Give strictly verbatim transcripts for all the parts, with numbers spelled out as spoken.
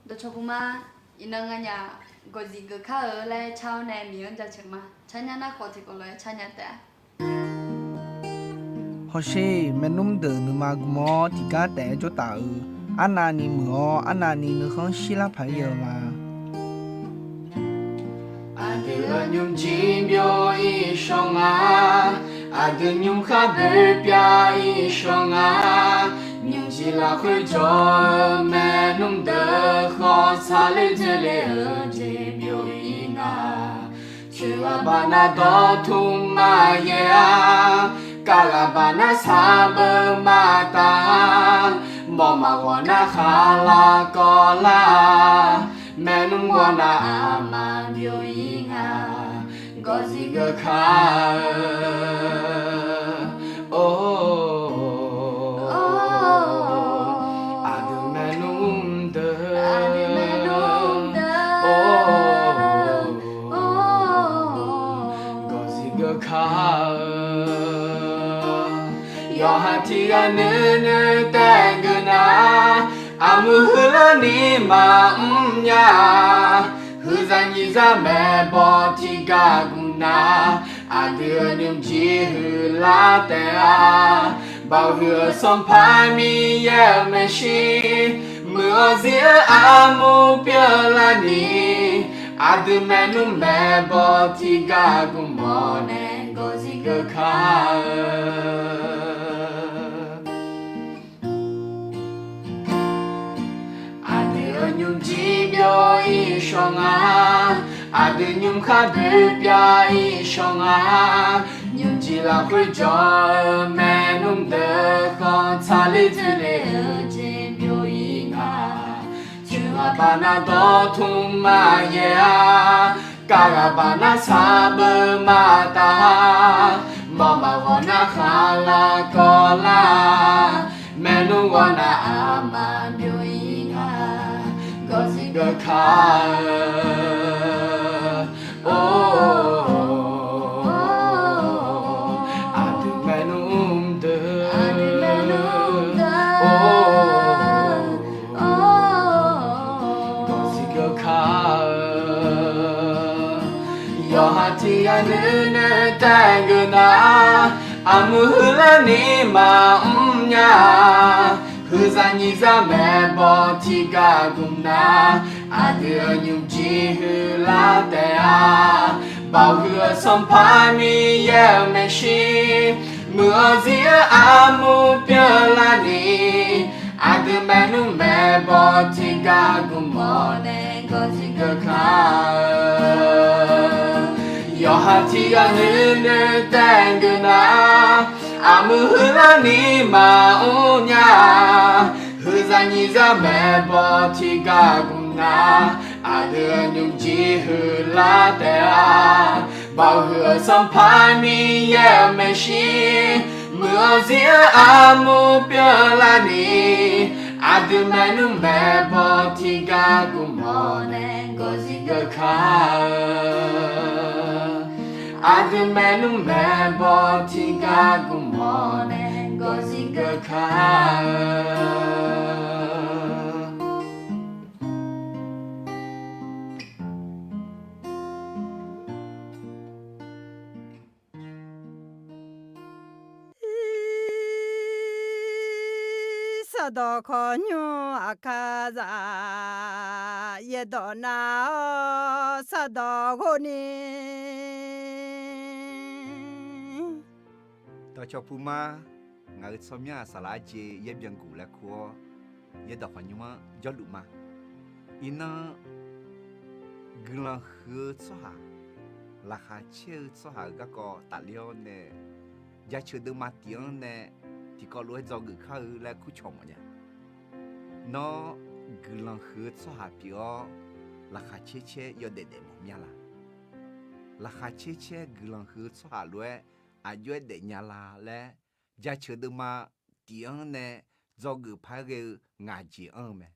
Dawqcawq puq ma, iqnan nganyaf gawqzif geuf kar-eu laer car-awr nae Miqyaer-anr jaceuq ma. Car nya nar khawf tiqkawv lof-aer car nya taef-a. Hawsher, maernmr deuq nuima gm-awr tiqgar taef-aer jawr taf-eu, arnavni muiq-awr arnavni nuikhanr shirlar paq-aer ghae-eu ma. Aqdui-euq nymrjir byov-ir shawr nga, aqdui nymrkhar boerbyav-ir shawr nga, nymrjir lafkhoer jawr-eu maernmr deuq khawf tsaqler dzoerle-eu jeq byov-ir nga. Coeq ghaq baqnar dawrtmq maqyaer-a, kar ghaq baqnar sarbeu maqtaf-a, mawf maqghawq nar khaqlaq kawvlar-a, maernmr ghawrnav aqma byov-ir nga, gawqzif geuf kar-eu. Or, aqdui maernmr deuq, or, gawqzif geuf kar-eu. Yawqha tiq ghaq nuinoeq taef geuf nar, armuir huiqlarni maqmr nya-a. Huiqzaq nyiqzaq maeqbawq tiqgar gmq nar, aqdui-euq nymrjir huiqlar taef-a. Baoq huiq-eu Sanqpaq Miqyaer-euq maeqshi, muiq-awr zir-eu armur pyeuflarni, aqdui maernmr maeqbawq tiqgar gmq-awr nae gawqzif geuf kar-eu. Aqdui-euq nymrjir byov-ir shawr nga, aqdui nymrkhar boerbyav-ir shawr nga, nymrjir lafkhoer jawr-eu maernmr deuq khawf tsaqler dzoerle-eu jeq byov-ir nga. Coeq ghaq baqnar dawrtmq maqyaer-a, kar ghaq baqnar sarbeu maqtaf-a, mawf maqghawq nar khaqlaq kawvlar-a, maernmr ghawrnav aqma byov-ir nga, gawqzif geuf kar-eu. Or, aqdui maernmr deuq, gawqzif geuf kar-eu. Yawqha tiq ghaq nuinoeq taef geuf nar, armuir huiqlarni maqmr nya-a. Huiqzaq nyiqzaq maeqbawq tiqgar gmq nar, aqdui-euq nymrjir huiqlar taef-a. Baoq huiq-eu Sanqpaq Miqyaer-euq maeqshi, muiq-awr zir-eu armur pyeuflarni, aqdui maernmr maeqbawq tiqgar gmq-awr nae gawqzif geuf kar-eu. Yawqha tiq ghaq nuinoeq taef geuf nar, armuir huiqlarni maqmr nya-a. Huiqzaq nyiqzaq maeqbawq tiqgar gmq nar, aqdui-euq nymrjir huiqlar taef-a. Baoq huiq-eu Sanqpaq Miqyaer-euq maeqshi, muiq-awr zir-eu armur pyeuflarni, aqdui maernmr maeqbawq tiqgar gmq-awr nae gawqzif geuf kar-eu. Aqdui maernmr maeqbawq tiqgar gmq-awr nae gawqzif geuf kar-eu. Sardawq khawqnymr aqkar zaq, yaerdawq nar-awr sardawq ghov ni. Dawqcawq puq ma, ngaq-euq tsawrmyanr-aq saqlaq-aer jeq yaer byan guq laer kur-awr, yaerdawq khawqnymr-anr jawrluf ma. Iqnan, guiqlanq huiq-eu tsawrhaq, laqkhaq caer-eu tsawrhaq-euq garkawv tafler-awr nae, jaceuq deuvma tif-anr nae tiqkawv lof-aer dzawgeuf kar-eu laer kurcawq mawfnya. Nawr, guiqlanq huiq-eu tsawrhaq pyeuf-awr, laqkhaq caer caer yawdaef daef mawf mya la? Laqkhaq caer caer guiqlanq huiq-eu tsawrhaq lof-aer aqjox-aer daefnya la laer, jaceuq deuvma tif-anr nae dzawgeuf paq-aer ghae-eu ngaq jeq anr-eu mae.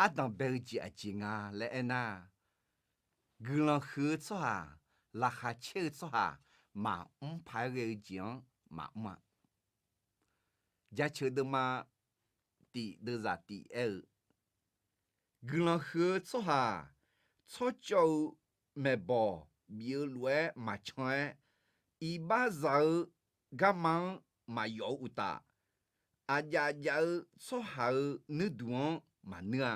Ardanq bae-eu jeq aqjeq nga laer aernar, guiqlanq huiq-eu tsawrhaq, laqkhaq caer-eu tsawrhaq maqmr paq-aer ghae-eu jeq-anr maqmr-a. Jaceuq deuvma tif deuvzaq tif aer-eu, Guiqlanq huiq-eu tsawrhaq, tsawrcawv-eu maeqbawq bif-eu lof-aer maqcan-aer, iqbaxzaq-eu garma-anr maqyawf-eu uqtaf, aqjav jav-eu tsawrhaq-euq nuirduq-anr maqnuir-a.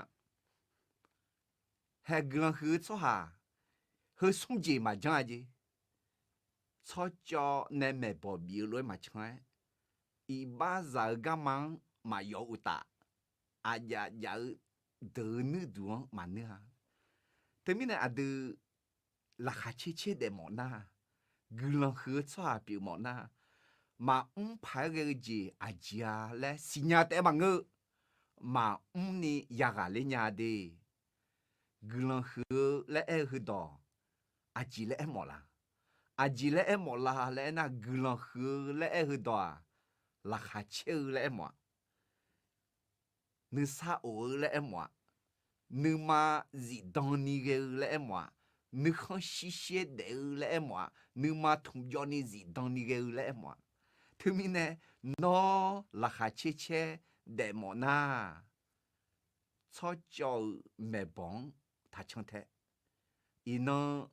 Haeq guiqlanq huiq-eu tsawrhaq, heu smr jeq maqjanr-a jeq. Tsawrcawv nae maeqbawq bif-eu lof-aer maqcan-aer, iqbaxzaq-eu garma-anr maqyawf-eu uqtaf, aqjav jav-eu deuq-eu nuirduq-anr maqnuir-a. Teumirnae aqdui laqkhaq caer caer daef mawf nar, guiqlanq huiq-eu tsawrhaq pyeuf mawf nar, maqmr paq-aer ghae-eu jeq aqjeq-a laer siqnya taef-aer maqngeur-eu, maqmr ni yaghaq ler nya de. Guiqlanq huiq-eu laer aer-eu heudawq, aqjeq laer aermawf la? Aqjeq laer aermawf la laer aernar, guiqlanq huiq-eu laer aer-eu heudawq-aq, laqkhaq caer-eu laer aermawf-a. Nuisar of-eu laer aermawf-a. Nuima zifdan ni ghae-eu laer aermawf-a. Nuikhanr shir shaer daef-eu laer aermawf-a. Nuima tmqjawv ni zifdan ni ghae-eu laer aermawf-a. Teumirnae, nawr laqkhaq caer caer daef mawf nar, tsawrcawv-euq maeqbawq-anr taqcan tae. Iqnan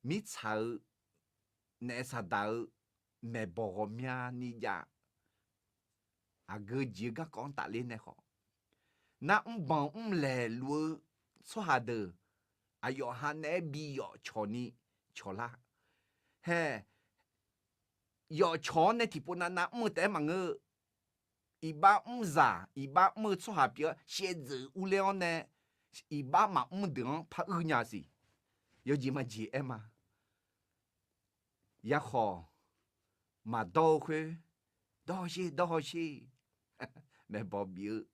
mirtsaq-eu naef saqdaq-eu maeqbawq ghawqmyani jav, aqgeu jeq-eu garkawv-anr tafler nae khawf, nar mrbanq mrlaeq luf-eu tsawrhaq deuq, aqyawf ha naeq-aer bi yawf cawq ni cawq lar. Hae, yawf cawq-awr nae tiqpov navnav mr-eu taef-aer maqngeur-eu, iqbax mrzaq iqbax mr-eu tsawrhaq pyeuf-awr shaevdzeuf urler-awr nae, iqbax maqmr deuq-anr par uir nya siq. Yawjeq majeq aer ma. Yarkhawf maqdawr-eu khoer, dawr haw sher dawr haw sher. Maeqbawq bif-eu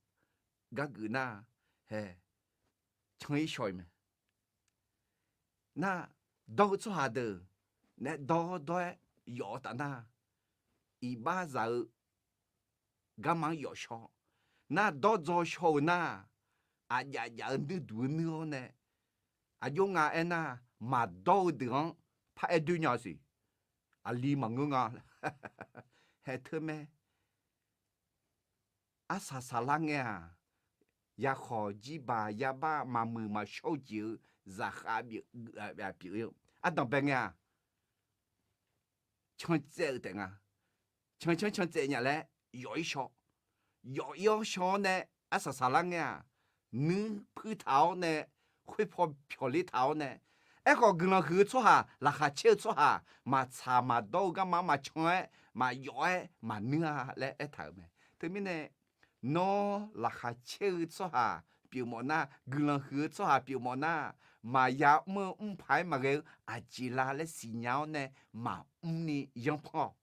gargeuf nar, hae, can-ir shaw-iq mae. Nar, dawr-eu tsawrhaq deuq nae dawr dawr-aer yawf-eu taf nar, iqbaxzaq-eu garma-anr yawf shaw. Nar, dawr dzaw shaw-euq nar, aqjaf jaf-eu nuirduq-eu nuir-awr nae, aqjox nga aernar, maqdawr-eu deuq-anr paraer doer nya siq. Aqli maqngeur nga. Hae teu mae. Arsaq saqlar ngae-aq, yakhawf jirbaq yabar maqmuiq maqshawr-eu jeq-eu zaqkhav pyeuf-eu, ardanqbae ngae-aq, can tsaev-eu taef nga. Can can can tsaev nya laer yawf-ir shaw. Yawf-ir-awr shaw-awr nae arsaq saqlar ngae-aq, nuir puir taq-awr nae, khoer paw pyawqler taq-awr nae, aerkhawf guiqlanq huiq-eu tsawrhaq, laqkhaq caer-eu tsawrhaq, maqtsaq maqdawr-eu garma-anr maqcan-aer maqyawf-aer maqnuir-a laer aertaq-euq mae. Teumirnae, nawr laqkhaq caer-eu tsawrhaq pyeuf mawf nar, guiqlanq huiq-eu tsawrhaq pyeuf mawf nar, maqya mr-eu mr paq-aer maqghae-eu aqjeq la laer siqnya-awr nae maqmr ni yanrpanr-awq.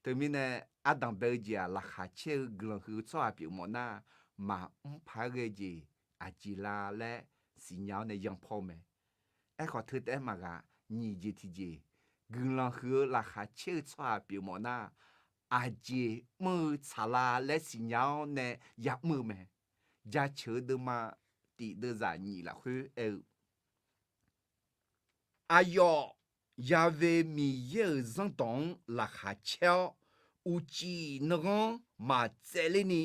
Teumirnae, ardanqbae-eu jeq-aq, laqkhaq caer-eu guiqlanq huiq-eu tsawrhaq pyeuf mawf nar, maqmr paq-aer ghae jeq aqjeq la laer siqnya-awr nae yanrpanr-eu mae. Aerkhawf teu taef-aer maqghaq, nyiq jeq tiqjeq, guiqlanq huiq-eu laqkhaq caer-eu tsawrhaq pyeuf mawf nar, aqjeq mr-eu tsaqla laer siqnya-awr nae yamr-eu mae. Jaceuq-eu deuvma tif deuvzaq nyiq lafkhoer aer-eu, aqyawf yabe Miqyaer-euq zanrdawq-anr laqkhaq caer-awr, uqcif nanghanr maqtsaevler ni,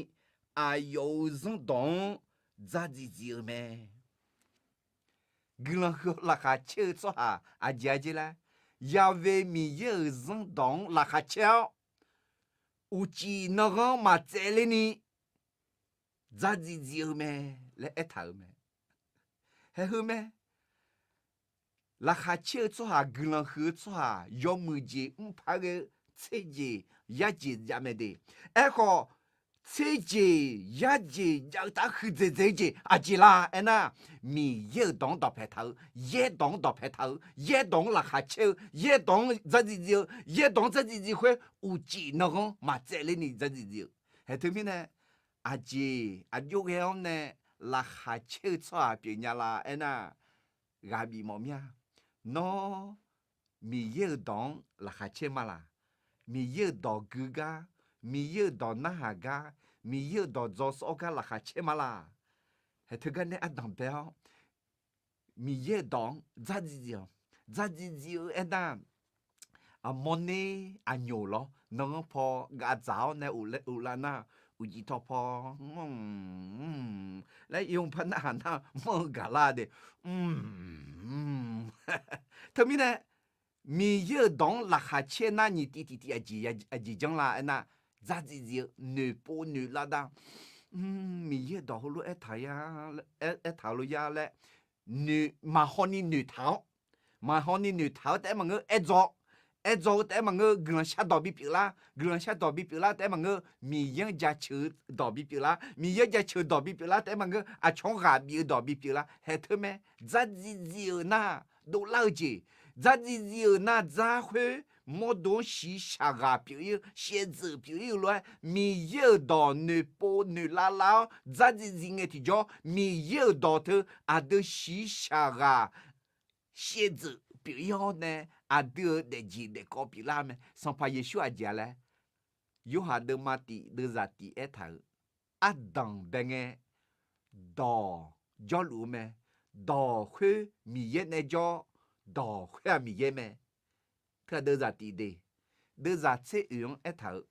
aqyawf-euq zanrdawq-anr dzardziv dziv-eu mae. Guiqlanq huiq-eu laqkhaq caer-eu tsawrhaq aqjeq-a jer laer, yabe Miqyaer-euq zanrdawq-anr laqkhaq caer-awr, uqcif nanghanr maqtsaevler ni dzardziv dziv-eu mae laer aertaq-euq mae. Haeq heu mae. Laqkhaq caer-eu tsawrhaq, guiqlanq huiq-eu tsawrhaq, yawmuiq jeq mr paq-aer ghae-eu tser jeq yar jeq jav mae de. Aerkhawf, tser jeq yar jeq jav-eu taf-aer huiqdzaeq dzaeq-eu jeq aqjeq la aernar, Miqyaer-euq dawq-anr dawqpae taq-eu, yaer dawq-anr dawqpae taq-eu, yaer dawq-anr laqkhaq caer-eu, yaer dawq-anr dzardziv dziv-eu, yaer dawq-anr dzardziv dziv khoer uqcif nanghanr maqtsaevler ni dzardziv dziv-eu. Haeq teumirnae, aqjeq aqjox ghae-awr nae laqkhaq caer-eu tsawrhaq pyeufnya la aernar, ghaq bif mawf mir-a. Nawr Miqyaer-euq dawq-anr laqkhaq caer ma laq? Miqyaer-euq dawq gui gar, Miqyaer-euq dawq narhaq gar, Miqyaer-euq dawq dzaw sawr gar laqkhaq caer ma laq? Haeq teugar nae ardanq bae-awr, Miqyaer-euq dawq-anr dzardziv dziv-awq. Dzardziv dziv-eu aernar, aqmawr ner aqnyoq lawr, nanganr paw gavdzaq-awr nae uvlav nar, uqcif tawqpaw laer, iq-anr par narhaq nar manr-eu gaqlar de. Teumirnae, Miqyaer-euq dawq-anr laqkhaq caer nar nyiq tiv tiq tiv aqjeq janr la aernar, dzardziv dziv-eu noeqpov noeqlav dav. Miqyaer-euq dawq heulof aertaq-eu lof ya laer, maqhaw ni noeqtaq-awr, maqhaw ni noeqtaq-eu taef-aer maqngeur, aerdzaw, aerdzaw-eu taef-aer maqngeur, guiqlanq shardawq bipyeuf lar, guiqlanq shardawq bipyeuf lar taef-aer maqngeur, Miqyaer-anr jaceuq-eu dawq bipyeuf lar, Miqyaer jaceuq dawq bipyeuf lar taef-aer maqngeur, aqcawq-anr ghaq bif-eu dawq bipyeuf lar. Haeq teu mae, dzardziv dziv-euq nar dovlar-eu jeq, dzardziv dziv-euq nar dzar khoer mawrdo-anr shiqshaq ghaq pyeuf ir-eu, shaevdzeuf pyeuf ir-eu lof-aer, Miqyaer-euq dawq noeqpov noeqlav lav-awr dzardziv dziv ngae tiqjawr, Miqyaer-euq dawq teu aqdui shiqshaq ghaq shaevdzeuf pyeuf ir-awr nae, aqdui-euq daefjeq daefkawv pyeuflar mae. Sanqpaq Yeqsur aqjeq-a laer, Yorhaq deuvma tif deuvzaq tif aertaq-euq, ardanq bae ngae dawq jawrluf-eu mae. Dawq khoer Miqyaer nae jawr, dawq khoer-aq Miqyaer mae. Teughaq deuvzaq tif de, deuvzaq tser oeq-anr aertaq-euq,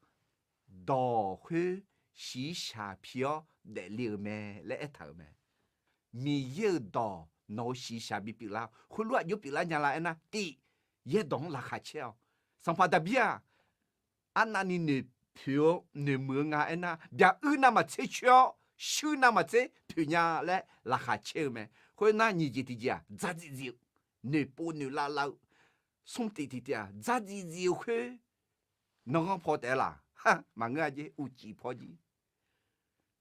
dawq khoer shiqshaq pi-awr daefle-euq mae laer aertaq-euq mae. Miqyaer-euq dawq nawq-euq shiqshaq bipyeuf lar. Khoerlof-aer aqjox pyeuflar nya la aernar, tif, yaerdawq-anr laqkhaq caer-awq. Sanqpaq Daqbir-aq, arnavni noeqpoeq-eu noeqmuiq-eu nga aernar, byaq uir navmaqtser coer-awr, shuir navmaqtser poeq nya laer laqkhaq caer-eu mae. Khoernar nyiq jeq tiqjeq-aq dzardziv dziv-eu, noeqpov noeqlav lav-eu, smr tif tiq tif-aq dzardziv dziv-eu khoer, nanghanr paw taef-aer laq? Maqngeur-a jer, uqcif paw jir.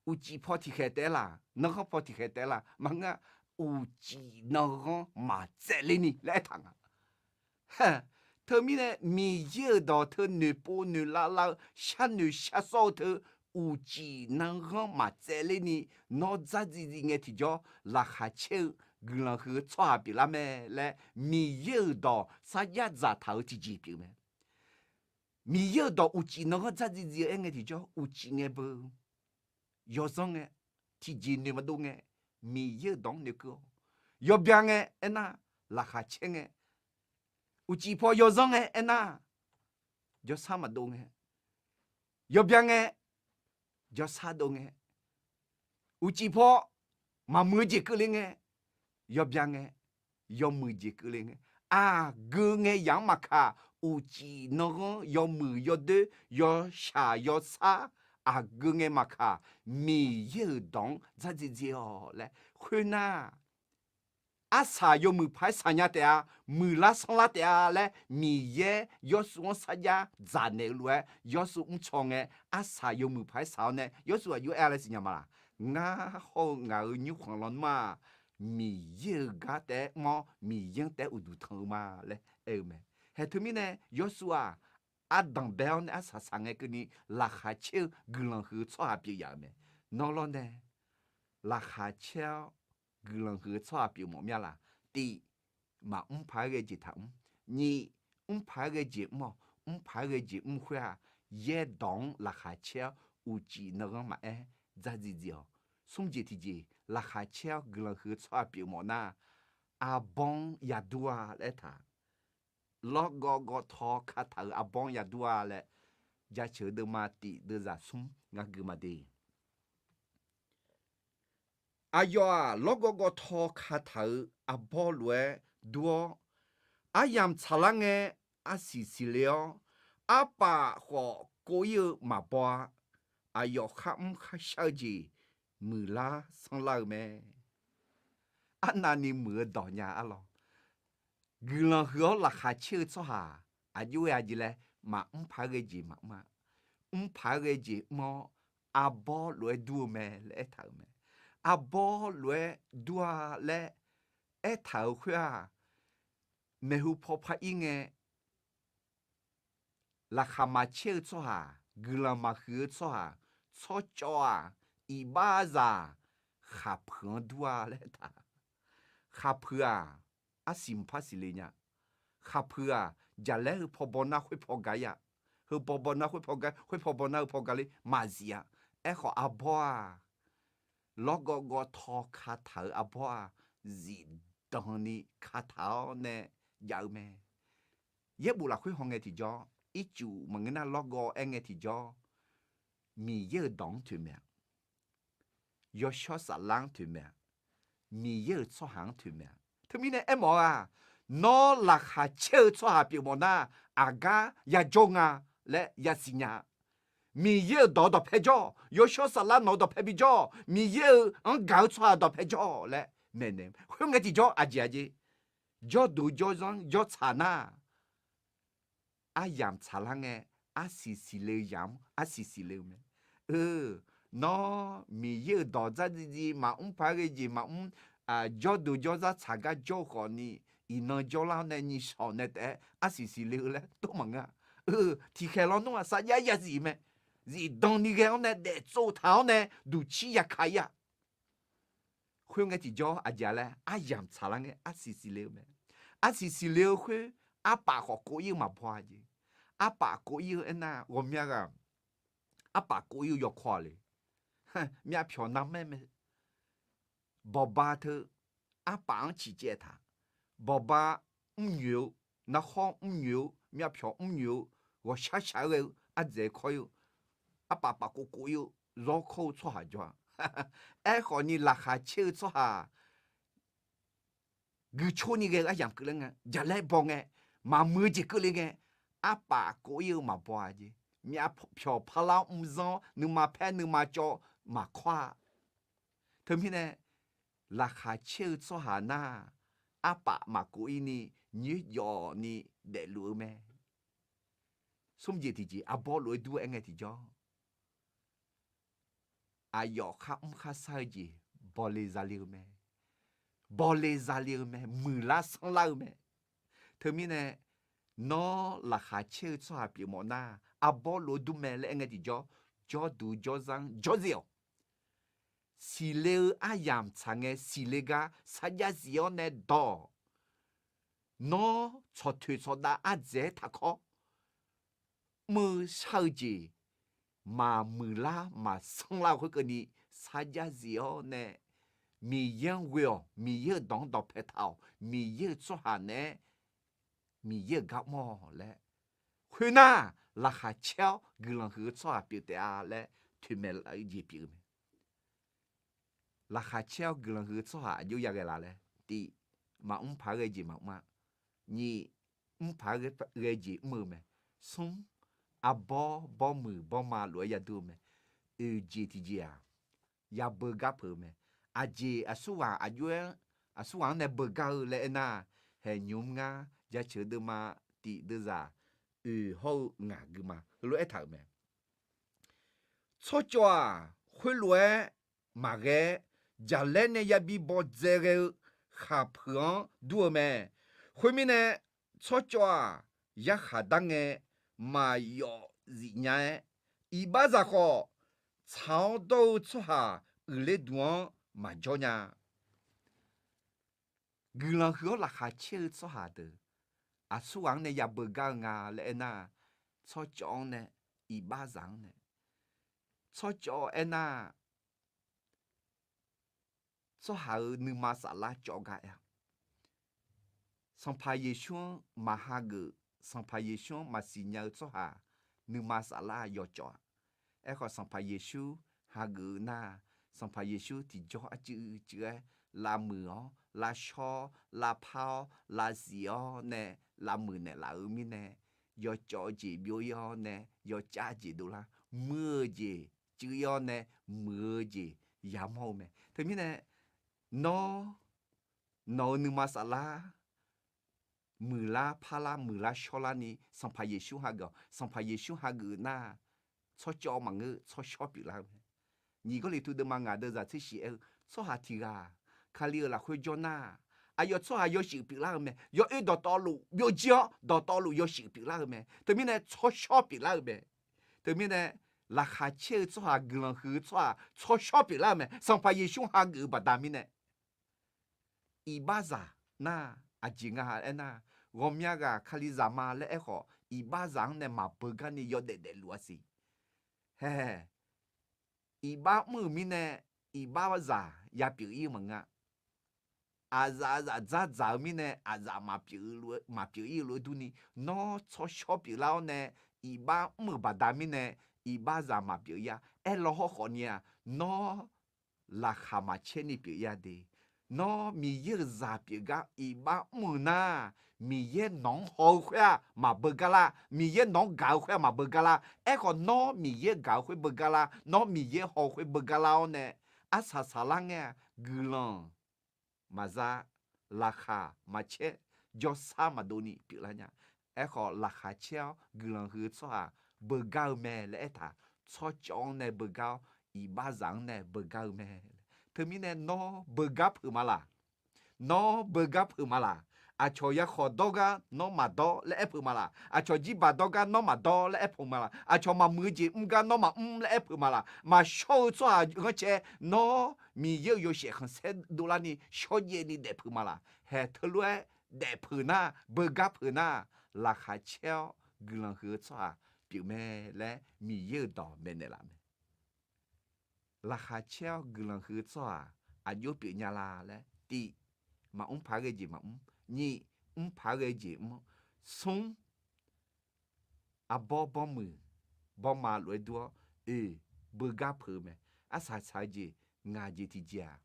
Uqcif paw tiqkhaeq taef-aer laq, nanghanr paw tiqkhaeq taef-aer laq? Maqngeur-a, uqcif nanghanr maqtsaevler ni laer aertaq nga. Teumirnae Miqyaer-euq dawq teu noeqpov noeqlav lav-eu, sharnoeq sharsawr-eu teu, uqcif nanghanr maqtsaevler ni, nawr dzardziv dziv ngae tiqjawr laqkhaq caer-eu guiqlanq huiq-eu tsawrhaq pyeuflar mae laer Miqyaer-euq dawq sarjax dzaqtaq-eu tiqjeq pyeuf mae. Miqyaer-euq dawq uqcif nanghanr dzardziv dziv-eu aer ngae tiqjawr, uqcif ngae beu, yawzanr ngae, tiqjeq noeq maqdov ngae, Miqyaer-euq dawq-anr noeqkeuv-awq. Yawbya ngae aernar, laqkhaq caer ngae, uqcif paw yawzanr ngae aernar, jawrsar maqdov ngae, yawbya ngae, jawrsar dov ngae, uqcif paw maqmuiq-eu jeq keuvle ngae, yawbya ngae, yawmuiq jeq keuvle ngae, aqgeu ngae yaq-anr maqkaq, uqcif nanghanr yawmuiq yawdoer yawshaq yawsar, aqgeu ngae maqkaq, Miqyaer-euq dawq-anr dzardziv dziv-awq laer khoernar, arsaq yawmuiq paq-aer saqnya taef-a, muiqlar sanrlar taef-a laer Miqyaer Yawrsuv-anr sarjax dzaqnaeq-eu lof-aer, Yawrsuv mrcaw ngae arsaq yawmuiq paq-aer saq-awr nae Yawrsuv aqjox aer-a laer siqnya ma laq? Ngar hawr-eu ngaq-euq nymrkhanq lawnmr-aq, Miqyaer-euq gar taef-aer mr-awr Miqyaer-anr taef-aer uqduq tanq-eu ma laer aer-eu mae. Haeq teumirnae Yawrsuv-aq, ardanq bae-awr nae arsaq saq ngae keuvni laqkhaq caer-eu guiqlanq huiq-eu tsawrhaq pyeuf yaf-euq mae. Nawr lawr nae laqkhaq caer-awr guiqlanq huiq-eu tsawrhaq pyeuf mawf mir-a laq? Tif, maqmr paq-aer ghae jeq taqmr. Nyiq, mr paq-aer ghae jeq mr-awq. Mr paq-aer ghae jeq mr khoer-aq, yaerdawq-anr laqkhaq caer-awr uqcif nanghanr maqaer dzardziv dziv-awq. Smr jeq tiqjeq laqkhaq caer-awr guiqlanq huiq-eu tsawrhaq pyeuf mawf nar, arbawr-anr yadur-a laer aertaq. Lawrgawv gawvtaw kataq-euq arbawr-anr yadur-a laer, Jaceuq deuvma tif deuvzaq smr ngar gui ma de. Aqyawf-aq, lawrgawv gawvtaw kataq-euq arbawr lof-aer dur-awr, aryamq tsaqlar ngae arsiq siqle-awr, arpaf khawf kov ir-eu maqbaw-a. Aqyawf kharmr kharshar-eu jeq muiqlar sanrlar-eu mae. Arnavni muiq-eu dawq nya arlawr. Guiqlanq huiq-awr laqkhaq caer-eu tsawrhaq aqjox-aer-a jeq laer, maqmr paq-aer ghae jeq maqmr-a. Mr paq-aer ghae jeq mr-awr, arbawr lof-aer dur-eu mae laer aertaq-euq mae. Arbawr lof-aer dur-a laer aertaq-euq khoer-aq, maeqhu paw par ir ngae, laqkhaq maqcaer-eu tsawrhaq, guiqlanq maqhuiq-eu tsawrhaq, tsawrcawv-aq, iqbaxzaq, khaqpuiq-anr dur-a laer aertaq. Khaqpuiq-aq, arsiq mqpar siqle nya. Khaqpuiq-aq, jaqlaer heu paw baw nar khoer paw ga-ir-a. Heu paw baw nar khoer paw ga, khoer paw baw nar heu paw ga le maqzif-a. Aerkhawf arbawr-aq, lawrgawv gawvtaw kataq-euq arbawr-aq, zifdan ni kataq-awr nae jav-eu mae. Yaerbof lafkhoer haw ngae tiqjawr, ircuf maqngeur nar lawrgawv aer ngae tiqjawr, Miqyaer-euq dawq-anr toeqmaeq-a. Yawshawr saflar-anr toeqmaeq-a. Miqyaer-euq tsawrhaq-anr toeqmaeq-a. Teumirnae aermawf-eu-aq, nawr laqkhaq caer-eu tsawrhaq pyeufmawf nar, aqgar yajawr nga laer yasiq nya-a. Miqyaer-euq dawq-eu dawqpae jawr-awq. Yawshawr saflar nawq-eu dawqpae bijawr-awq. Miqyaer-euq anr gaq-eu tsawrhaq dawqpae jawr-awq laer maeqnaeq. Khoerngae tiqjawr aqjeq aqjeq, jawrduq jawrzanr jawrtsaq nar, aryamq tsaqlar ngae, arsiq siqle-eu yamq-anr arsiq siqle-eu mae. Eu, nawr Miqyaer-euq dawq dzardziv dziv maqmr paq-aer ghae jeq maqmr, jawrduq jawrzar tsaq gar jawr-eu khawfni, iqnan jawrlar-awr nae nyiq shawq nae taef-aer arsiq siqle-eu laer dov maqngeur-a. Eu, tiqkhaeq lawnmr-aq sarjax yazif mae. Zifdan ni ghae-awr nae daeftsov taq-awr nae duqcir yakaq ir-a. Khoerngae tiqjawr aqjeq laer aryamq tsaqlar ngae arsiq siqle-eu mae. Arsiq siqle-eu khoer, arpaf khawf kov ir-eu maqbaw-a jeq. Arpaf kov ir-eu aernar ghawqmya ghaq, arpaf kov ir-eu yawkawr-aq le. Myavpyawq narmaer mae. Bawqba teu arpaf-anr ciqcaev taq. Bawqba mrnyoeq-eu, narkhawr mrnyoeq-eu, myavpyawq mrnyoeq-eu, ghawqshar shaq-aer ghae-eu ardzaeq kawr ir-eu, arpaf paf kov kov ir-eu, zawr kawr-eu tsawrhaq jawr-a. Aerkhawfni laqkhaq caer-eu tsawrhaq guicoer ni ghae-eu aryamq keuvle ngae, jaqlaer baw ngae, maqmuiq-eu jeq keuvle ngae, arpaf kov ir-eu maqbaw-a jeq. Myavpyawq parlar-awr mrzanr-awr nuima paer nuima cawv maqkawr-a. Teumirnae laqkhaq caer-eu tsawrhaq nar, arpaf maqkov ir ni nyoerjawf ni daefluf-eu mae. Smr jeq tiqjeq arbawr lof-aer dur-aer ngae tiqjawr, aqyawf kharmr kharshar-eu jeq bawle zale-eu mae. Bawle zale-eu mae, muiqlar sanrlar-eu mae. Teumirnae nawr laqkhaq caer-eu tsawrhaq pyeufmawf nar, arbawr lof-aer dur mae laer aer ngae tiqjawr, jawrduq jawrzanr jawrze-awq. Siqle-eu aryamq tsaq ngae siqle gar sarjax zif-awr nae dawq. Nawr tsawqtoeq tsawqdav ardzaeq-aer taqkawr, mr-eu shar-eu jeq maqmuiqlar maqsanrlar-eu khoerkeuvni sarjax zif-awr nae, Miqyaer-anr ghoe-awq. Miqyaer-euq dawq-anr dawqpae taq-awq. Miqyaer-euq tsawrhaq naeq-aer Miqyaer-euq gar mr-awq laer, khoernar, laqkhaq caer-awr guiqlanq huiq-eu tsawrhaq pyeuf taef-a laer toeqmaeq laf-eu jeq pyeuf-eu mae. Laqkhaq caer-awr guiqlanq huiq-eu tsawrhaq aqjox ya ghae laf laer, tiq, maqmr paq-aer ghae jeq maqmr-a. Nyiq, mr paq-aer ghae jeq mr-eu mae. Smr, arbawr bawrmuiq bawrma lof-aer yadur-eu mae. Oeq jeq tiqjeq-aq, yabeu gar peuq-eu mae. Aqjeq aqsurghaq aqjox-aer, aqsurghaq-anr nae beugar-eu laer aernar, haeqnymr ngar jaceuq deuvma tiq deuvzaq oeq hawr-eu ngaq gui ma. Heulof-aer aertaq-euq mae. Tsawrcawv-aq, khoerlof-aer maqghae-aer, jaqlaer nae yabi bawdzae ghae-eu khaqpuiq-anr dur-eu mae. Khoermirnae, tsawrcawv-aq, yarkhaq dar ngae maqyawf zifnya-aer, iqbaxzaq khawf, tsaq-awr dawr-eu tsawrhaq uiqler duq-anr maqjawr nya. Guiqlanq huiq-awr laqkhaq caer-eu tsawrhaq deuq, aqsurghaq-anr nae yabeu gar-eu nga laer aernar, tsawrcawv-anr nae, iqbaxzaq-anr nae, tsawrcawv aernar, tsawrhaq-euq nuima saflar cawv gar aer-a. Sanqpaq Yeqsur-anr maqhageuf, Sanqpaq Yeqsur-anr maqsiq nya-eu tsawrhaq nuima saflar yawcawv-a. Aerkhawf, Sanqpaq Yeqsur hageuf-eu nar, Sanqpaq Yeqsur tiqjawr arcuiv cuiv-aer lavmuiq-awr, lavshawr-awr, lavpar-awr, lavsiq-awr nae lavmuiq naeqlaf-eu mirnae, yawcawv-eu jeq byov ir-awr nae yawcav jeq dovlar, muir-eu jeq cuiv ir-awr nae muiq-eu jeq yamawr-eu mae. Teumirnae, nawr, nawq-euq nuima saflar muiqlar parlar muiqlar shawrlarni Sanqpaq Yeqsur hageuf-awq. Sanqpaq Yeqsur hageuf nar, tsawrcawv maqngeur, tsawrshawr pyeuflar-eu mae. Nyiq Gawrliqtu deuvma ngaq deuvzaq tser shiq aer-eu, tsawrhaq tiq ghaq Kali-euq lafkhoer jawr nar, aqyawf tsawrhaq yawshuif pyeuflar-eu mae. Yawoer dawqtawvluf byovjir-awr, dawqtawvluf yawshuif pyeuflar-eu mae. Teumirnae tsawrshawr pyeuflar-eu mae. Teumirnae, laqkhaq caer-eu tsawrhaq, guiqlanq huiq-eu tsawrhaq, tsawrshawr pyeuflar-eu mae. Sanqpaq Yeqsur hageuf-eu baqda mirnae, iqbaxzaq nar, aqjeq nga aernar, ghawqmya ghaq Kalizaq ma laer aerkhawf, iqbaxzaq-anr nae maqbeugar ni yawdaef daefluf-a siq. Hae, iqbax mr-euq mirnae, iqbaxzaq yapyeuf ir-eu maqngeur-a. Aqzaf aqzaf dzardzaq-eu mirnae, aqzaf maqpyeuf ir-eu lof-aer durni, nawr tsawrshawr pyeuflar-awr nae, iqbax mr-euq baqda mirnae, iqbaxzaq maqpyeuf-ir-a. Aerlaw hawrkhawf ni-aq, nawr laqkhaq maqcaer ni pyeuf-ir-a de. Nawr Miqyaer-euq zaq pyeuf gar iqbax mr-eu nar, Miqyaer nawq-anr haw-eu khoer-aq maqbeugar lar. Miqyaer nawq-anr gaq-eu khoer-aq maqbeugar lar. Aerkhawf, nawr Miqyaer gaq-eu khoer beugar lar. Nawr Miqyaer haw-eu khoer beugar lar-awr nae, arsaq saqlar ngae-aq, guiqlanq maqza, laqkhaq maqcaer, jawrsar maqdov ni pyeuflar nya. Aerkhawf, laqkhaq caer-awr guiqlanq huiq-eu tsawrhaq beugar-eu mae laer aertaq, tsawrcawv-anr nae beugar-awr, iqbaxzaq-anr nae beugar-eu mae. Teumirnae nawr beugar peuq ma laq? Nawr beugar peuq ma laq? Aqcawq yakhawf dawr gar nawr maqdawr laer aer peuq ma laq? Aqcawq jirbaq dawr gar nawr maqdawr laer aer peuq ma laq? Aqcawq maqmuiq-eu jeq mr gar nawr maqmr laer aer peuq ma laq? Maqshawr-eu tsawrhaq ghanrcae, nawr Miqyaer-euq yawshaef khanqsaer dovlarni shawrjaev ni daef peuq ma laq? Haeq teulof-aer daef peuq nar, beugar peuq nar, laqkhaq caer-awr guiqlanq huiq-eu tsawrhaq pyeuf mae laer Miqyaer-euq dawq maeqnaeq laf mae. Laqkhaq caer-awr guiqlanq huiq-eu tsawrhaq aqjox pyeuf nya la laer, tiq, maqmr paq-aer ghae jeq maqmr. Nyiq, mr paq-aer ghae jeq mr-awr, smr, arbawr bawrmuiq bawrma lof-aer dur-awr, oeq, beugar peuq-eu mae. Arsaq saq-eu jeq ngaq jeq tiqjeq-aq,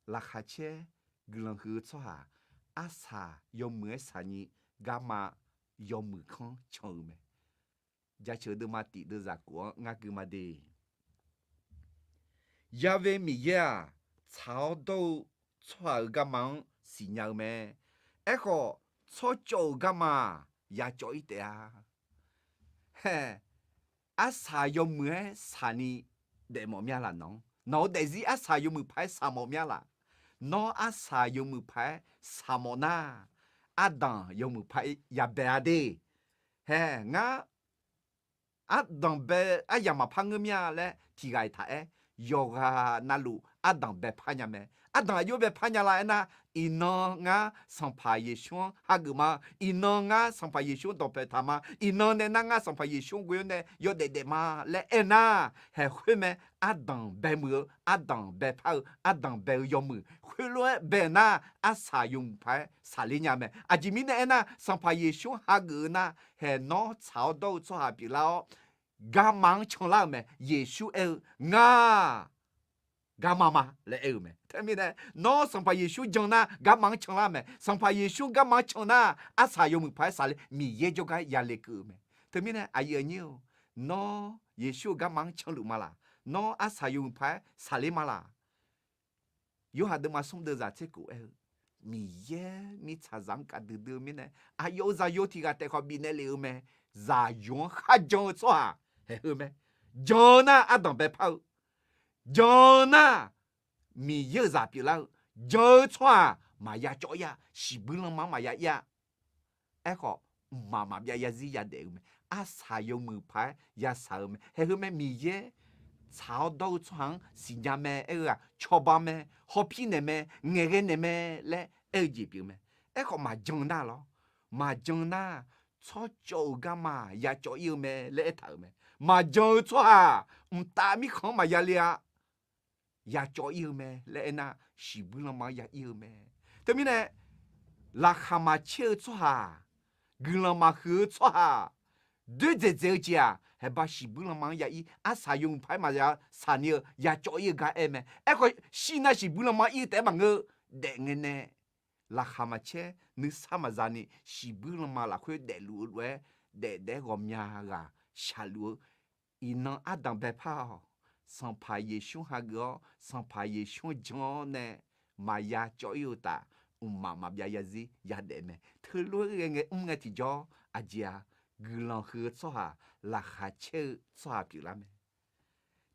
laqkhaq caer guiqlanq huiq-eu tsawrhaq arsaq yawmuiq-aer saqni garma yawmuiq kanr can-eu mae. Jaceuq deuvma tiq deuvzaq kof-anr ngar gui ma de. Yawe Miqyaer-aq, tsaq-awr dawr-eu tsawrhaq-euq garma-anr siqnya-eu mae. Aerkhawf, tsawrcawv-euq garma-aq, yacawv-ir taef-a. Hae, arsaq yawmuiq-aer saqni daefmawf mya laq nawq-anr? Nawq-euq daefzir arsaq yawmuiq paq-aer saqmawf mya laq? Nawr arsaq yawmuiq paq-aer saqmawf nar, ardanq yawmuiq paq-aer yabae-a de. Hae, ngar ardanq bae aryamq maqpar ngeur mya laer tiq ghaq-iq taq-aer, yawqghaq navluf ardanq baepar nya mae. Ardanq aqjox baepar nya la aernar, iqnan ngar Sanqpaq Yeqsur-anr hageuf ma. Iqnan ngar Sanqpaq Yeqsur-anr dawqpaeq taq ma. Iqnan nae nar ngar Sanqpaq Yeqsur-anr ghoe-awr nae yawdaef daef ma laer aernar, haeq khoer mae. Ardanq baemuiq-eu, ardanq baepar-eu, ardanq bae-eu yawmuiq khoerlof-aer bae nar, arsaq yawmuiq paq-aer saqler nya mae. Aqjeq mirnae aernar, Sanqpaq Yeqsur-anr hageuf-eu nar, haeq nawr tsaq-awr dawr-eu tsawrhaq pyeuflar-awr, garma-anr canlar-euq mae. Yeqsur aer-eu, Ngar garma ma laer aer-eu mae. Teumirnae nawr Sanqpaq Yeqsur jan nar, garma-anr canlar mae. Sanqpaq Yeqsur garma-anr can nar, arsaq yawmuiq paq-aer saqler, Miqyaer jawrgar yale keuv-eu mae. Teumirnae aqyuif aqnyir-or, nawr Yeqsur-euq garma-anr canluf ma laq? Nawr arsaq yawmuiq paq-aer saqler ma laq? Yorhaq deuvma smr deuvzaq tser kof aer-eu, Miqyaer mirtsaqzaq-anr kaqdui dui-eu mirnae, aqyawf-euq zaqyo tiq ghaq taef khawf bifnaeq lef-eu mae. Zaqyo-anr kharjan-eu tsawrhaq haeq heu mae. Jan-eu nar ardanq baepar-eu, jan-eu nar Miqyaer-euq zaq pyeuflar-eu, jan-eu tsawrhaq maqya cawv-ir-a, shiqbuir lanma-anr maqya ir-a. Aerkhawf, mqmaq maqbyav yarzir yadaef-eu mae. Arsaq yawmuiq paq-aer yasaq-eu mae. Haeq heu mae, Miqyaer tsaq-awr dawr-eu tsawrhaq-anr siqnya mae. Aer-eu-aq, cawba mae, hawpir naeq mae, ngaeqghae naeq mae laer aer-eu jeq pyeuf mae. Aerkhawf, maqjan nar lawr, maqjan nar, tsawrcawv-euq garma-aq ya cawv-ir-eu mae laer aertaq-euq mae. Maqjan-eu tsawrhaq mqtav mirkhanq-anr maqya le-a. Ya cawv-ir-eu mae laer aernar, shiqbuir lanma-anr ya ir-eu mae. Teumirnae, laqkhaq maqcaer-eu tsawrhaq, guiqlanq maqhuiq-eu tsawrhaq, doerdzaeq dzaeq-eu jeq-aq, haeqba shiqbuir lanma-anr ya ir, arsaq yawmuiq paq-aer maqya saqni-eu ya cawv-ir-eu gar aer mae. Aerkhawf, shir nar shiqbuir lanma-anr ir-eu taef-aer maqngeur, daef ngae nae laqkhaq maqcaer, nuisar maqza ni shiqbuir lanma lafkhoer daefluf-eu lof-aer, daefdaef-aer ghawqmya ghaq shaqluf-eu, iqnan ardanq baepar-awq. Sanqpaq Yeqsur hageuf-awr, Sanqpaq Yeqsur-anr jan-awr nae maqya cawv-ir-eu taf, mqmaq maqbyav yarzir yadaef mae. Teulof-aer ghae ngae mr ngae tiqjawr, aqjeq-aq, guiqlanq huiq-eu tsawrhaq, laqkhaq caer-eu tsawrhaq pyeuflar mae.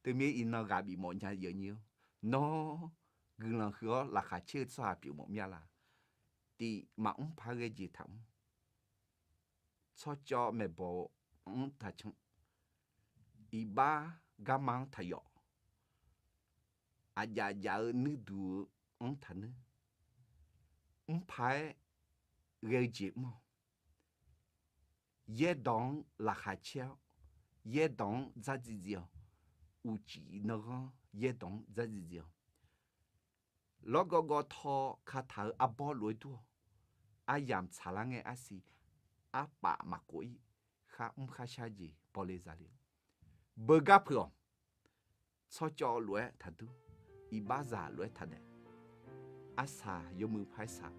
Teumir iqnan ghaq bifmawf nya yawnyir-or, nawr guiqlanq huiq-awr laqkhaq caer-eu tsawrhaq pyeufmawf mir-a laq? Tiq, maqmr paq-aer ghae jeq taqmr. Tsawrcawv maeqbawq-anr taqcan. Iqbax garma-anr taqyawf. Aqjaf jaf-eu nuirduq-eu-anr taqnuir. Mr paq-aer ghae-eu jeq mr-awq. Yaerdawq-anr laqkhaq caer-awr, yaerdawq-anr dzardziv dziv-awq. Uqcif nanghanr yaerdawq-anr dzardziv dziv-awq. Lawrgawv gawv taw kataq-eu arbawr lof-aer dur-awq. Aryamq tsaqlar ngae arsiq, arpaf maqkov-ir, khar mr kharshar jeq bawle zale-awq. beugar peuq-awq. Tsawrcawv lof-aer taqdur, iqbaxzaq lof-aer taqdaef, arsaq yawmuiq parsaq,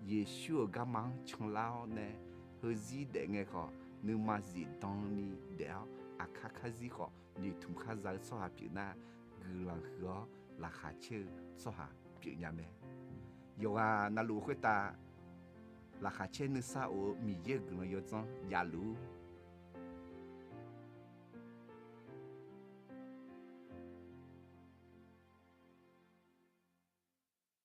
Yeqsur-euq garma-anr canlar-awr nae, heuzir daef ngae khawf nuima zifdan ni daef-awr aqkar karzir khawf noeqtmq kar za-eu tsawrhaq pyeuf nar, guiqlanq huiq-awr laqkhaq caer-eu tsawrhaq pyeufnya mae. Yawqghaq navluf khoertav laqkhaq caer nuisar of-eu Miqyaer-euq guiqlanq yawdzanr javluf